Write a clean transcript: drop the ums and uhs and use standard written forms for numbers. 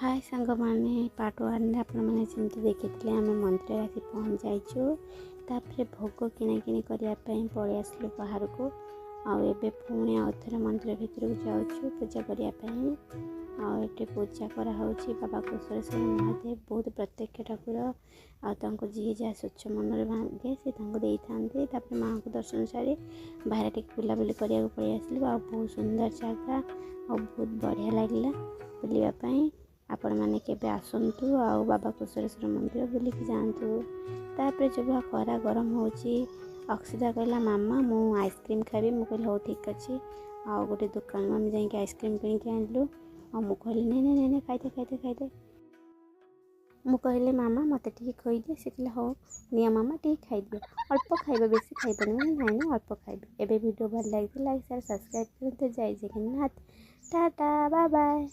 ହାଏ ସାଙ୍ଗମାନେ, ପାର୍ଟ ୱାନ୍ରେ ଆପଣମାନେ ଯେମିତି ଦେଖିଥିଲେ, ଆମେ ମନ୍ଦିରରେ ଆସି ପହଞ୍ଚି ଯାଇଛୁ। ତାପରେ ଭୋଗ କିଣାକିଣି କରିବା ପାଇଁ ପଳେଇ ଆସିଲୁ ବାହାରକୁ। ଆଉ ଏବେ ପୁଣି ଆଉ ଥରେ ମନ୍ଦିର ଭିତରକୁ ଯାଉଛୁ ପୂଜା କରିବା ପାଇଁ। ଆଉ ଏଠି ପୂଜା କରାହେଉଛି। ବାବା କୁଶଳେଶ୍ୱର ମହାଦେବ ବହୁତ ପ୍ରତ୍ୟକ୍ଷ ଠାକୁର, ଆଉ ତାଙ୍କୁ ଯିଏ ଯାହା ସ୍ୱଚ୍ଛ ମନରେ ମାଗେ, ସେ ତାଙ୍କୁ ଦେଇଥାନ୍ତି। ତାପରେ ମାଆଙ୍କୁ ଦର୍ଶନ ସାରି ବାହାରେ ଟିକେ ବୁଲାବୁଲି କରିବାକୁ ପଳେଇ ଆସିଲୁ। ଆଉ ବହୁତ ସୁନ୍ଦର ଜାଗା ଆଉ ବହୁତ ବଢ଼ିଆ ଲାଗିଲା ବୁଲିବା ପାଇଁ। ଆପଣମାନେ କେବେ ଆସନ୍ତୁ ଆଉ ବାବା କୁଶଳେଶ୍ୱର ମନ୍ଦିର ବୁଲିକି ଯାଆନ୍ତୁ। ତାପରେ ଯେଉଁଭଳିଆ ଖରା ଗରମ ହେଉଛି, ଅକ୍ଷିତା କହିଲା, "ମାମା, ମୁଁ ଆଇସ୍କ୍ରିମ୍ ଖାଇବି।" ମୁଁ କହିଲି, "ହଉ, ଠିକ୍ ଅଛି।" ଆଉ ଗୋଟେ ଦୋକାନରୁ ଆମେ ଯାଇକି ଆଇସ୍କ୍ରିମ୍ କିଣିକି ଆଣିଲୁ। ଆଉ ମୁଁ କହିଲି, "ନେ ନେ ନେ ନେ, ଖାଇଦେ ଖାଇଦେ ଖାଇଦେ।" ମୁଁ କହିଲି, "ମାମା, ମୋତେ ଟିକେ ଖୋଇଦିଅ।" ସେ କହିଲେ, "ହଉ ନିଅ ମାମା, ଟିକେ ଖାଇଦିଅ। ଅଳ୍ପ ଖାଇବ, ବେଶୀ ଖାଇବନି।" ମାନେ, "ନାଇଁ ନାଇଁ, ଅଳ୍ପ ଖାଇବି।" ଏବେ ଭିଡ଼ିଓ ଭଲ ଲାଗିଥିଲା, ଲାଇକ୍, ସେୟାର, ସବସ୍କ୍ରାଇବ୍ କରନ୍ତୁ। ଜୟ ଜଗନ୍ନାଥ, ଟାଟା, ବାଏ ବାଏ।